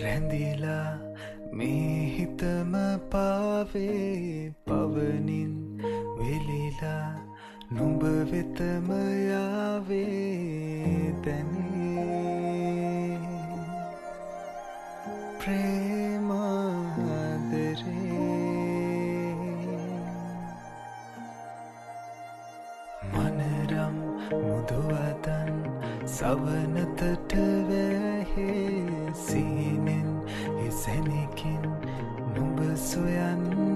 රැඳිලා මේ හිතම පාවේ පවනින් වෙලිලා නුඹ වෙතම යාවේ දැනේ ප්‍රේමාදරේ. මනරම් මුදුවතන් සවනතට වැහේ සිහිනෙන් හිසෙනකින් නුඹ සොයන්නේ.